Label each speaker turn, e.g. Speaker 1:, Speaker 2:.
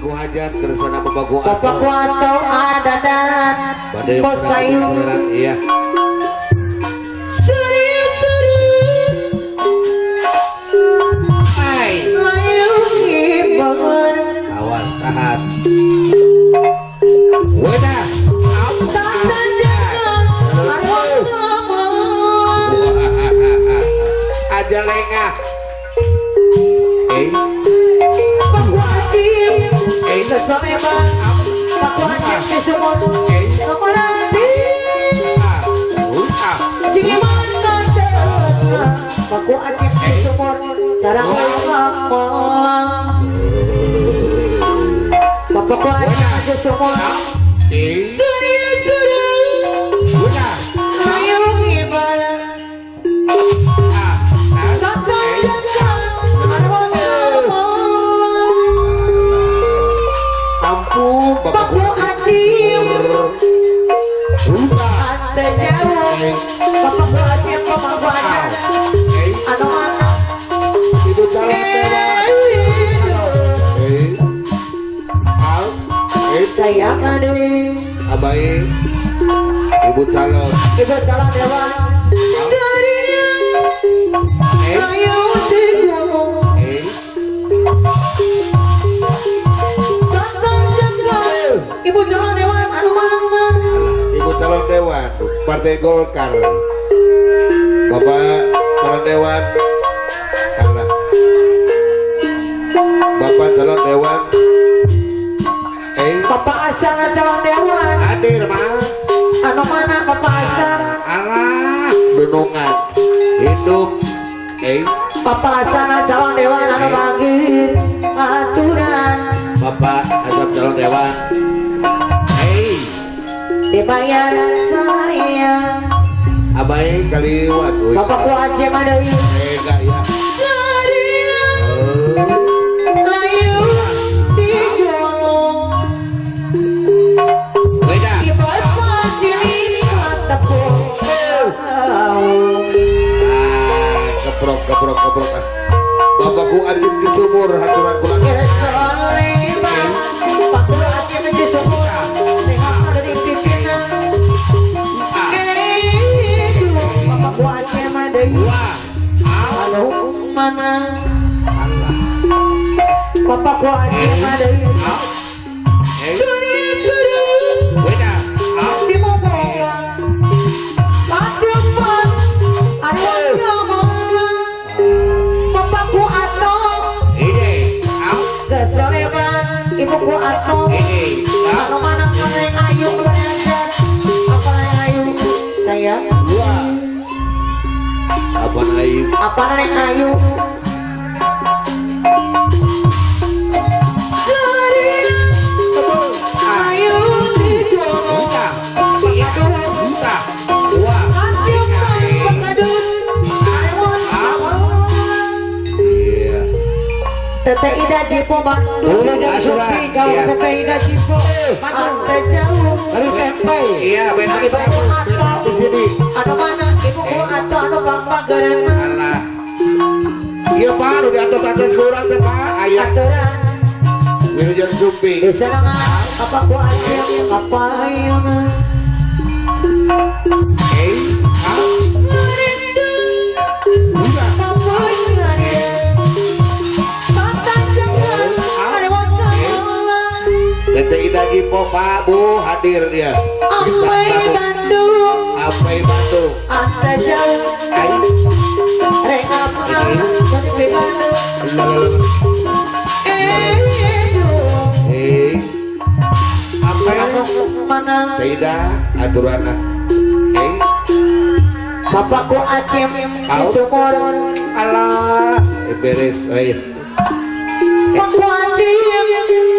Speaker 1: Paku hajat kersana Bapak
Speaker 2: Bapak Kuato adadan bos kayu.
Speaker 1: Iya.
Speaker 2: Seri-seri
Speaker 1: Hai.
Speaker 2: Ayo hibar.
Speaker 1: Awas tahan. Udah.
Speaker 2: Tata jangan arwah.
Speaker 1: Aja lengah. Eh,
Speaker 2: Paku Acim
Speaker 1: eh,
Speaker 2: Kesomeman Paku Acim di sumur Kemarati
Speaker 1: ah, ah.
Speaker 2: Singiman kantesna Paku Acim di sumur Sarang ngomong Bapak Acim di sumur.
Speaker 1: Eh,
Speaker 2: Seri-seri
Speaker 1: udah.
Speaker 2: Ayo ngibar.
Speaker 1: Ah, ah,
Speaker 2: Tata
Speaker 1: eh.
Speaker 2: jangan arwah ngomong.
Speaker 1: Ampun, Bapak
Speaker 2: Paku Acim
Speaker 1: Udah.
Speaker 2: Ante jauh Bapak Acim Bapak Acim
Speaker 1: Eh,
Speaker 2: Anu mana.
Speaker 1: Ibu calon dewan. Eh, al, eh,
Speaker 2: Sayang aduh.
Speaker 1: Abai, ibu calon.
Speaker 2: Ibu calon dewan Sarina.
Speaker 1: Eh,
Speaker 2: Ayo digolong.
Speaker 1: Eh,
Speaker 2: Tata jangan Ibu calon dewan anu mana.
Speaker 1: Ibu calon dewan Partai Golkar. Bapak calon dewan. Allah. Bapak calon dewan. Eh,
Speaker 2: Bapak asal calon dewan
Speaker 1: hadir mah.
Speaker 2: Anu mana Bapak asal.
Speaker 1: Alah, dunungan. Hidup. Eh,
Speaker 2: Bapak asal calon dewan anu manggil aturan.
Speaker 1: Bapak asal calon dewan. Eh,
Speaker 2: Dibayar saya.
Speaker 1: Abai kaliwat. Uy.
Speaker 2: Bapak ku Aceh mah deui.
Speaker 1: Eh, enggak ya.
Speaker 2: Sarina.
Speaker 1: Oh.
Speaker 2: Ayo digolong.
Speaker 1: Beda.
Speaker 2: Ibar tepung.
Speaker 1: Ah, keprok, keprok, keprok. Ah. Bapakku adil di sumur, haturan kula.
Speaker 2: Paku Aceh di sumur. Tengok ada di pimpinan. Bapakku Aceh mah deui.
Speaker 1: Wah, ah,
Speaker 2: Anu mana.
Speaker 1: Allah.
Speaker 2: Bapakku Aceh mah deui.
Speaker 1: Ah, eh,
Speaker 2: Suri-suri.
Speaker 1: Beda. Ah,
Speaker 2: Di momongan. Padepan. Anu ngomong. Bapakku Ato.
Speaker 1: Ini, ah,
Speaker 2: Kesoreman. Ibuku Ato.
Speaker 1: ini, ah,
Speaker 2: Anu mana mana yang ayu belajar. Apa yang ayu? Saya.
Speaker 1: Wah. Apa ayu?
Speaker 2: Apa yang ayu? Sarina. Ayu digolong.
Speaker 1: Buta, iya, buta. Wah,
Speaker 2: Padepan Pakadun. Arewon.
Speaker 1: Iya.
Speaker 2: Teteh Ida Jipo Bandung.
Speaker 1: Oh, asuran.
Speaker 2: Kau
Speaker 1: Iya.
Speaker 2: Teteh Ida Jipo. Ante jauh.
Speaker 3: Dari tempe.
Speaker 1: Iya, benar.
Speaker 2: Ibuku Ato.
Speaker 1: Di sini.
Speaker 2: Anu mana? Ibuku Ato anu bangga garana.
Speaker 1: Alah. Iya, Pak, udah di atas atas kurang teh, Pak. Ayah,
Speaker 2: Aturan.
Speaker 1: Wilujeng Sumping.
Speaker 2: Di sana apa ku Aceh apa yang
Speaker 1: Eh, ah,
Speaker 2: merindu
Speaker 1: udah.
Speaker 2: Papanjangan
Speaker 1: Teteh Ida Gipo, Pak, Bu, hadir dia.
Speaker 2: Ampai
Speaker 1: Bintang tamu.
Speaker 2: Bandung.
Speaker 1: Ampai Bandung.
Speaker 2: Anda jauh.
Speaker 1: Ai,
Speaker 2: Rengap dari Bandung.
Speaker 1: Lel,
Speaker 2: Eh,
Speaker 1: eh. Ampai
Speaker 2: mana?
Speaker 1: Teh Ida, aturan. Eh,
Speaker 2: Bapakku Acem di sumur.
Speaker 1: Alah, eh, beres, eh.
Speaker 2: Bapakku Acem.